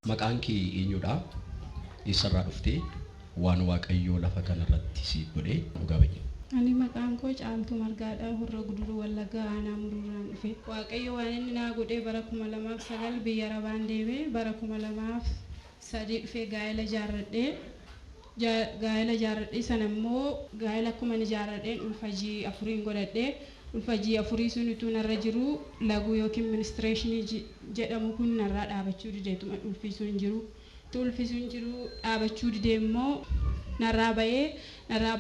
Maqaan kee eenyudha? Eessarraa dhuftee? Waan Waaqayyoo lafa kanarratti siif godhe dhugaa ba'i. Ani maqaan koo Caaltuu Margaadha. Horroo Guduruu Wallaggaa aanaa Muruurraan dhufe. Waaqayyo waan inni naa godhe, bara 2009 biyya Arabaan deeme, bara 2003 dhufee gaa'ela ijaarradhe. Gaa'ela ijaarradhe sana immoo, gaa'ela akkuma inni ijaarradheen ulfa ji'a afuriin godhadhe. Ulfa ji'a afurii sun utuu narra jiru laguu yookiin menstruation jedhamu kun narraa dhaabachuu dideetuma ulfi sun jiru. Utuu ulfi sun jiru dhaabachuu didee immoo narraa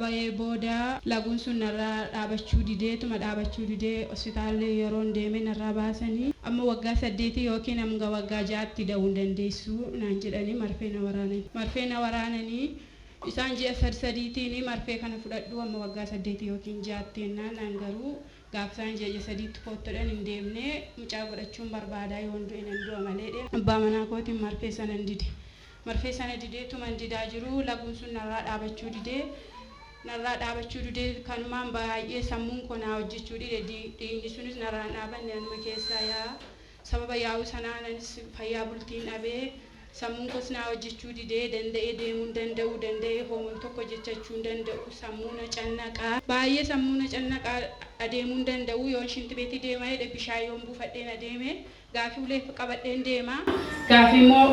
bahee booda laguun sun narraa dhaabachuu dideetuma dhaabachuu didee hospitaalli yeroon deeme narraa baasanii, amma waggaa 8 yookiin hanga waggaa 6tti da'uu hin dandeessu naan jedhanii marfee na waraananii. Marfee na waraananii isaan ji'a sadi sadiitiin marfee kana fudhadhu amma waggaa 8 yookiin 6tti jennaan, naan garuu gaafa isaan ji'a 3tti koottodhan hin deemne, mucaa godhachuun barbaadaa, yoon du'e nan du'a malee. Abbaa manaa kootiin marfee sana hin dide. Marfee sana dideetuman didaa jiru laguun sun narraa dhaabachuu didee, narraa dhaabachuu didee, kanumaan baay'ee sammuun koo naa hojjechuu dide. Dhiigni sunis narraa hin dhaabanne, anuma keessaa yaa sababa yaa'uu sanaan anis fayyaa bultiin dhabee, sammuun koos naa hojjechuu didee, danda'ee deemuu hin danda'u, danda'ee hoomuu tokko hojjechachuu hin danda'u. Sammuu na cannaqaa, baay'ee sammuu na cannaqaa, adeemuu hin danda'u. Yoon shintibeetii deemaa jedhe, bishaan yoon buufadheen adeeme, gaafii ulee qabadheen deema. Gaafii immoo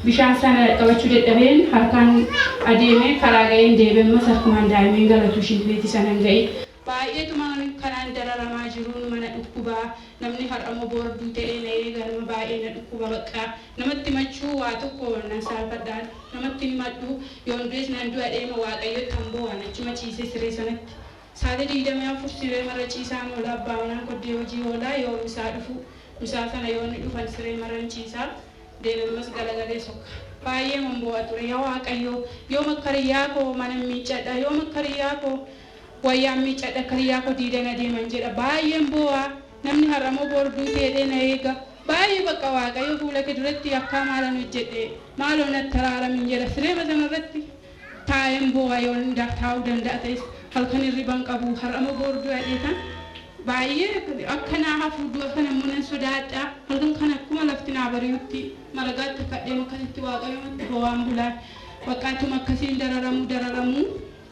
bishaan sana qabachuu dadhabeen harkaan adeeme, karaa ga'een deebi'e, ammas harkumaan daa'imeen galatu shintibeetii sana hin ga'in. Baay'eetuma kanaan dararamaa jiruun mana dhukkubaa, namni har'amoo boorduu ta'ee na eega, nama baay'ee na dhukkuba. Bakka namatti himachuu waa tokko nan saalfadhaan namatti himadhu, yoon du'es nan du'a deema. Waaqayyotti han boo'an achuma ciisee siree sanatti sa'aatii 24 siree marra ciisaan oola. Abbaa manaan koddee hojii oolaa, yoo misaa dhufu, misaa sana yoo inni dhufan siree marran ciisaa deemammas galagalee sokka. Baay'ee man boo'a ture. Yaa Waaqayyo, yoom akka hiriyaa koo mana miiccadha, yoom akka hiriyaa koo wayyaan miiccadha, akka hiriyaa koo diidan adeeman jedha. Baay'een boo'a. Namni har'amoo boorduu ta'ee na eega. Baay'ee bakka Waaqayyo fuula kee duratti akkaa maalan hojjedhe, maaloo natti araaramin jedha. Sireema sanarratti taa'een boo'a, yoon taa'uu danda'a ta'es. Halkan hirriban qabu, har'amoo boorduu adeetan baay'ee akka naa hafu du'a kana immoo nan sodaadha. Halkan kana akkuma lafti naa bari'utti maragaatti kadhee akkasitti Waaqayyoomatti boo'aan bulaa. Waqaatuma akkasiin dararamuu dararamuu,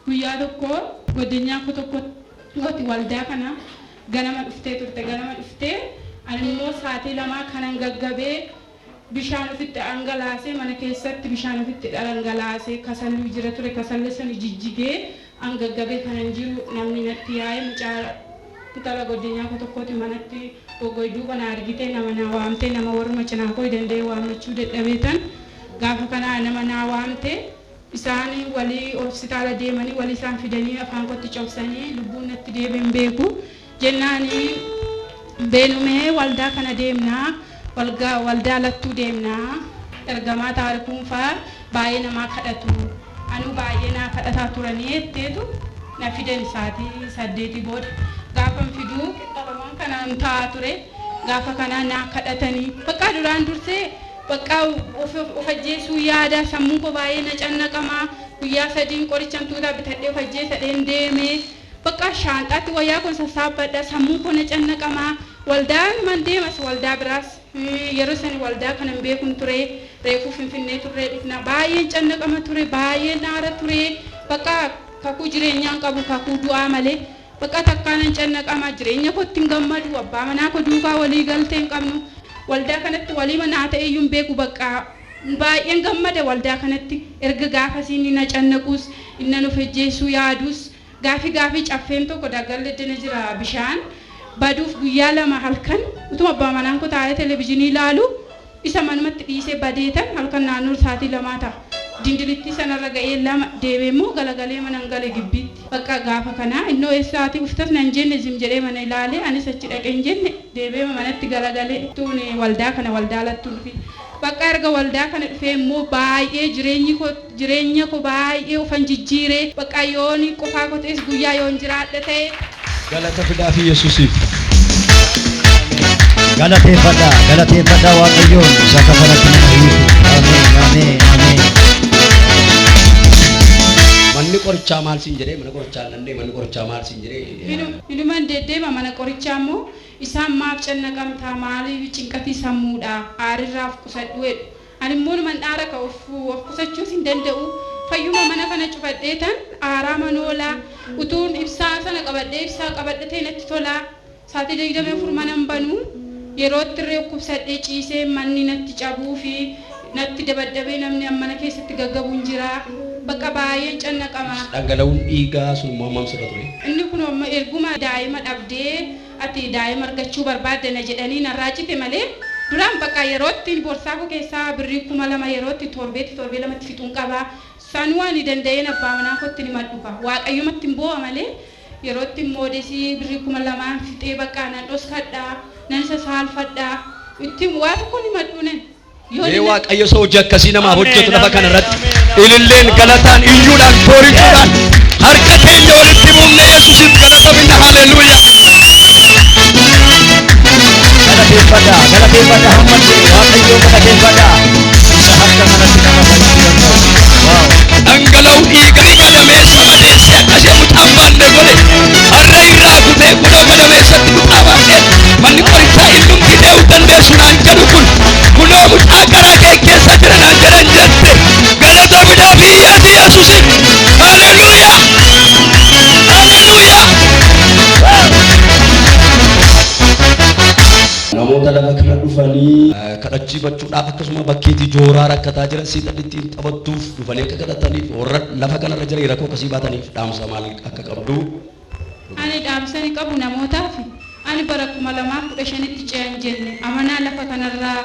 guyyaa tokko godinyaa koo tokko gooti waldaa kana ganama dhuftee turte. Ganama dhuftee ani immoo sa'aatii 2 kanan gaggabee bishaan ofitti dhangalaasee, mana keessatti bishaan ofitti dhangalaasee, kasalluu jira ture, kasalli sana jijjigee an gaggabee kanan jiru namni natti yaa'ee, mucaa intala godinyaa koo tokkooti manatti goggoyduu kana argite, nama naa waamte. Nama warruma cinaa koo danda'ee waammachuu dadhabeetan gaafa kana nama naa waamte. Isaan walii hospitaala deemanii walii isaan fidanii afaan kootti cobsanii lubbuun natti deebiin beeku jennaanii, beenumee waldaa kana deemnaa, waldaa Lattuu deemnaa, ergamaa Taarikuun faa baay'ee namaa kadhatu, anuu baay'ee naa kadhataa turanii jetteetu na fidan. Sa'aatii 8 booda gaafan fiduu qixxalamaan kanaan taa'aa ture. Gaafa kanaa naa kadhatanii, bakka duraan dursee bakka of ajjeesuu yaada, sammuun koo baay'ee na cannaqamaa. Guyyaa sadiin qorichan tuutaa bitadhee of ajjeesadheen deemee, bakka shaanxaatti wayyaa kun sassaabbadha, sammuun koo na cannaqamaa. Waldaan man deemas, waldaa biraas yeroo sani waldaa kanan beekun ture, reefuu Finfinnee turree dhufna. Baay'een cannaqama ture, baay'een aara ture. Bakka kakuu jireenyaan qabu, kakuu du'aa malee, bakka takkaanan cannaqama, jireenya kootti hin gammadu. Abbaa manaa koo duukaa walii galtee hin qabnu. Waldaa kanatti walii manaa ta'e iyyuu hin beeku. Bakka baay'een gammada waldaa kanatti. Erga gaafasii inni na cannaquus, inni nuuf ejjeessuu yaadus, gaafii gaafii caffeen tokko daggalli iddina jira, bishaan baduuf guyyaa 2 halkan utuma abbaa manaan koo taa'ee televezyiinii ilaalu isa manumatti dhiisee badeetan, halkan naannoo sa'aatii 2 ta'a. Dindilittii sanarra ga'ee lama deebee immoo galagalee mana hin gale gibbiitti. Bakka gaafa kanaa innoo eessaatii uftas nan jenne, zim jedhee mana ilaalee, anis achi dhaqee hin jenne, deebee manatti galagalee tuuni waldaa kana, waldaa Lattuu dhufi. Bakka erga waldaa kana dhufee immoo baay'ee jireenyi koo, jireenya koo baay'ee ufan jijjiiree, bakka yoon qofaa koo ta'es guyyaa yoon jiraadha ta'e. Galata fidaafi Yesuusiif. Galateeffadhaa, galateeffadhaa Waaqayyoon isa kafanatti nama hiiku. Ameen, ameen, ameen. Manni qorichaa maal siin jedhee? Mana qorichaa nannee, manni qorichaa maal siin jedhee? Inuman deddeema mana qorichaa immoo isaan maaf cannaqamtaa, maaliif cinqatii, sammuudha aarirraaf qusadhu jedhu. Ani immoo numan dhaara ka of of qusachuus hin danda'u. Fayyuma mana kana cufadhee tan aaraa manoolaa utuun ibsaa sana qabadhee ibsaa qabadhatee natti tolaa. Saatii 24 mana hin banuu yeroo itti irree dhukkubsadhee ciisee manni natti cabuu fi natti dabaddabee namni mana keessatti gaggabu hin jira. Bakka baay'een cannaqama. Dhangala'uun dhiigaa sun immoo hammam sirra ture? Inni kun amma erguma daa'ima dhabdee ati daa'ima argachuu barbaadde na jedhanii narraa cite malee duraan bakka yerootti borsaa koo keessaa birrii 2000 yerootti torbeetti torbee lamatti fixuun qaba. Sanuu ani danda'een abbaa manaa kootti ni madhufa. Waaqayyumatti hin boo'a malee yerootti moodesii birrii 2000 fixee bakka nan dhoskadhaa nan sasaalfadhaa itti waa tokko ni madhuune. Mee Waaqayyo isa hojii akkasii namaaf hojjetu lafa kana irratti ililleen galataan iyyuudhaan boorichuudhaan harka keenya walitti buufnee Yesuusiif galata finna. Haleluuyaa. Galateeffadhaa, galateeffadhaa hammallee Waaqayyoon galateeffadhaa. Isa harka kanatti nama fayyisuu danda'u. Waaw. Dhangala'uu dhiigaa gadameessa madeessee akka ishee mucaan baanne godhe har'a irraa kutee kunoo gadameessatti mucaa baannee manni qorichaa innumti dee'uu dandeessu naan jedhu kun kunoo mucaa garaa kee keessa jira naan jedhan jette galata fidaa biyyaati Yesuusiif. Haleluuyaa. Haleluuyaa. Namoota lafa kana dhufanii kadhachiifachuudhaaf akkasuma bakkeetii jooraa rakkataa jiran siixan ittiin taphattuuf dhufanii akka kadhataniif warra lafa kanarra jiran rakkoo akkasii baataniif dhaamsa maal akka qabdu. Ani dhaamsa ni qabu namootaaf. Ani bara 2015tti ce'an jenne amanaa lafa kanarraa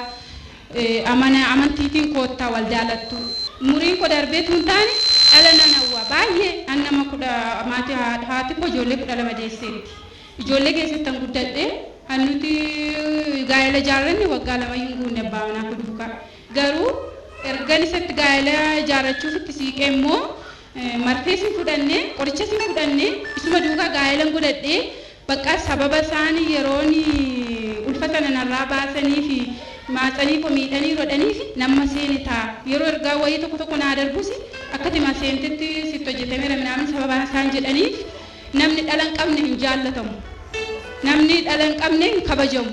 amanaa amantiitiin koottaa wal jaalattu. Umuriin koo darbeetu hin taane dhala nan hawwa baay'ee an nama kudha maatii haati koo ijoollee 12 deesseetti. Ijoollee keessatti an guddadhe kan nuti gaa'ela ijaarranne waggaa lama hin guunne abbaa manaa koo duukaa. Garuu ergan isatti gaa'ela ijaarrachuuf itti siiqee immoo marfees hin fudhanne qorichas hin fudhanne isuma duukaa gaa'ela godhadhee bakka sababa isaanii yeroon ulfa sana narraa baasanii fi maatsanii koo miidhanii rodhanii fi nama seene ta'a. Yeroo ergaa wayii tokko tokko naa darbus akkati maseentetti sitti hojjetameera minaamin sababa isaan jedhaniif namni dhala hin qabne hin jaallatamu. Namni dhala hin qabne hin kabajamu.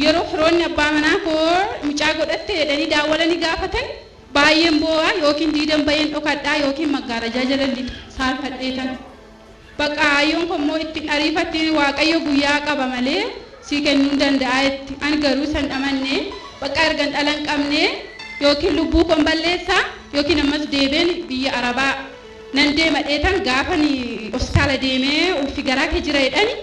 Yeroo firoonni abbaa manaa koo mucaa godhatte jedhanii daawwalanii gaafatan baay'een boo'aa yookiin diidan baheen dhokadhaa yookiin maggaarajaa jala lixa saalfadheetan. Bakka ayyoon koo immoo ittiin ariifattiin Waaqayyo guyyaa qaba malee sii kennuu hin danda'a jetti. Ani garuu san dhamanne bakka ergan dhala hin qabne yookiin lubbuu koon balleessaa yookiin ammas deebeen biyya Arabaa nan deema dheetan gaafani hospitaala deemee ulfi garaa kee jira jedhani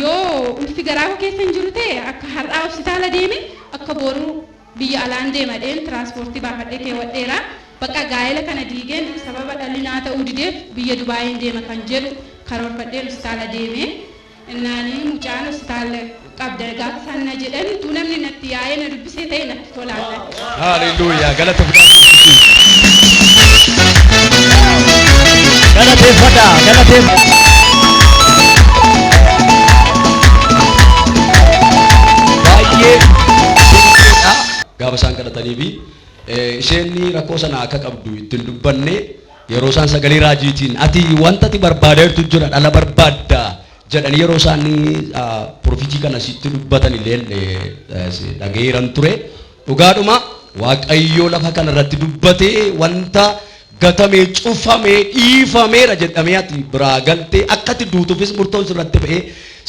yoo ulfi garaa koo keessa hin jiru ta'e akka har'aa hospitaala deeme akka boruu biyya alaan deema dheen tiraanspoortii baafadhee keewwadheera. Bakka gaa'ela kana diigeen sababa dhalli naa ta'uu dideef biyya Dubaayin deema kan jedhu karoorfadheen hospitaala deeme. Innaanii mucaan hospitaala qabda gaafa isaan na jedhan utuu namni natti yaa'ee na dubbisee ta'e natti tolaan. Haleluuyaa. Galata fidaa Yesuusiif. Galateeffadhaa, galateeffadhaa. Baay'ee dinqiidha. Gaafa isaan kadhatanii fi isheen rakkoo sana akka qabdu ittiin dubbanne yeroo isaan sagalee raajiitiin ati wanta ati barbaadeertu jira dhala barbaadda jedhanii yeroo isaan profitii kana sitti dubbatan illee dhagayeeran ture. Dhugaadhuma Waaqayyo lafa kana irratti dubbatee wanta gatamee cufamee dhiifameera jedhamee ati biraa galtee akka ati duutuufis murtoon sirratti ba'ee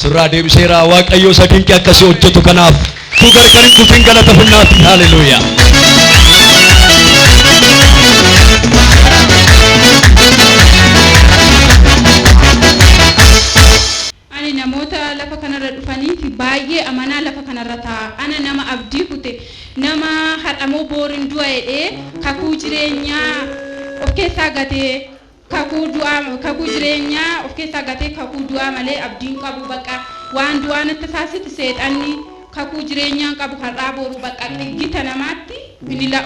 sirraa deebiseera. Waaqayyo isa dinqii akkasii hojjetu kanaaf tu gargar hin kutin galata funnaati. Haleluuyaa. Ani namoota lafa kanarra dhufanii fi baay'ee amanaa lafa kanarra taa'a. Ana nama abdii kute nama har'amoo booriin du'a jedhee kakuu jireenyaa of keessaa gatee kakuu du'aa kakuu jireenyaa of keessaa gatee kakuu du'aa malee abdiin qabu bakka waan du'aa natti taasisu seexanni kakuu jireenyaa qabu har'aa boruu bakka gita namaatti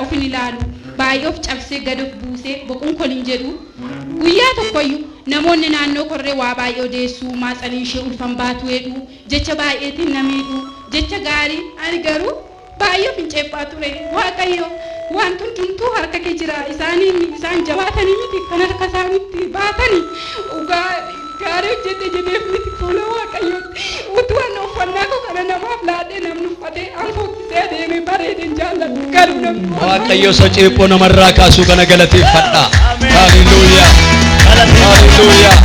of hin ilaalu. Baay'ee of cabsee gad of buusee boquun kol hin jedhu. Guyyaa tokkoyyuu namoonni naannoo korree waa baay'ee odeessuu maatsanii ishee ulfan baatu jedhu jecha baay'eetiin na miidhu jecha gaarii ani garuu baay'ee of hin ceephaa ture. Waaqayyo waan hundumtuu harka kee jira isaanii isaan jabaatanii miti kan harka isaaniitti baatanii dhugaa gaarii hojjete jedheef miti fuula Waaqayyootti utuu ani uffannaa koo Kana namaaf laadhee namni uffatee an fokkisee adeemee bareedeen jaalladhu. Garuu namni waan Waaqayyo isa ceephoo namarraa kaasuu kana galateeffadha. Haleluuyaa. Haleluuyaa.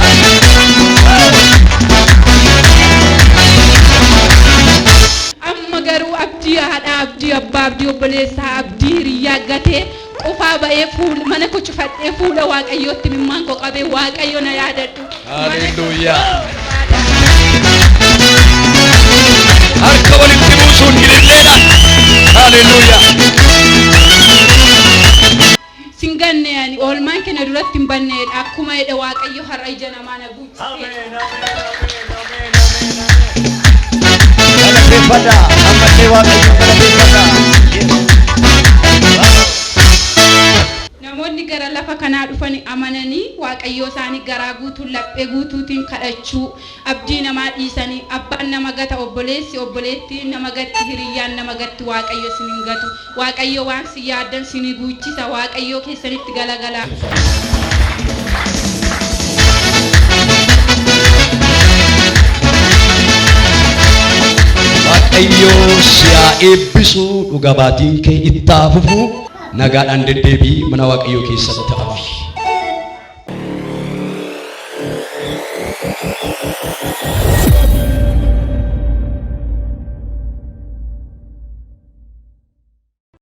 Amma garuu abdii haadhaa, abdii abbaa, abdii obboleessaa, abdii hiriyyaa gatee qofaa ba'ee fuula mana koo cufadhee fuula Waaqayyootti mimmaan koo qabee Waaqayyo na yaadadhu. Haleluuyaa. Harka walitti buusuun ililleedhaan. Haleluuyaa. Sin ganne ani oolmaan keenya duratti hin banneedha. Akkuma jedhe Waaqayyo har'a ija namaa na guutisee. Galateeffadha. Ammallee Waaqayyoon galateeffadha. Namoonni gara lafa kanaa dhufan amananii Waaqayyoo isaanii garaa guutuun laphee guutuutiin kadhachuu abdii namaa dhiisanii abbaan nama gata obboleessi obboleettiin nama gatti hiriyyaan nama gatti Waaqayyo isin hin gatu. Waaqayyo waan si yaaddan isin guuchisa. Waaqayyoo keessanitti galagalaa. Waaqayyo si haa eebbisu dhuga baatiin kee itti haa fufu nagaadhaan deddeebii mana Waaqayyoo keessatti hafi.